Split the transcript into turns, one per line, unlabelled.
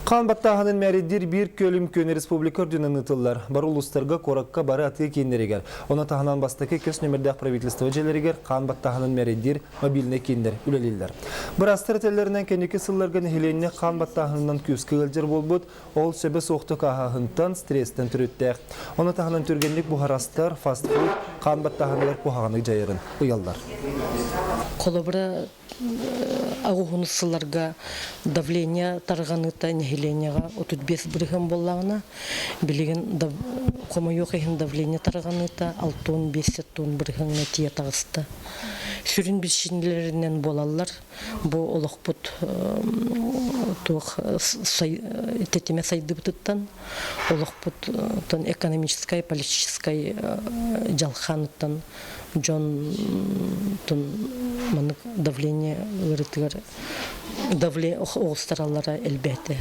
Хаан баттааһынын мээрийдиир биир көлүм күн республика үрдүнэн ыытыллар. Бары улуустарга, куоракка бары атыы кииннэригэр, ону таһынан бастакы көс нүмердээх правительство дьиэлэригэр хаан баттааһынын мээрийдиир мобильнай кииннэр үлэлииллэр. Быраастар этэллэринэн кэнники сылларга нэһилиэнньэ хаан баттааһынынан күүскэ ыалдьар буолбут, ол сөбө суохтук ааһаһынтан, стресстэн төрүттээх. Ону таһынан түргэнник буһарастар, фастфуд хаан баттааһыныгар куһаҕаннык дьайарын ыйаллар.
Холобура, Аҕыһунус сылларга давление тарҕаныыта нэһилиэнньэҕэ 35 бырыһыан буоллаҕына, билигин хомойуох иһин давление тарҕаныыта 65 бырыһыаҥҥа тиийэ таҕыста. Сүрүн биричиинэлэринэн буолаллар бу олохпут туох тэтимэ сайдыбытыттан, олохпут экономическай, политическай дьалхааныттан дьон маннык давление ыарыытыгар давление оҕустараллара элбээтэ.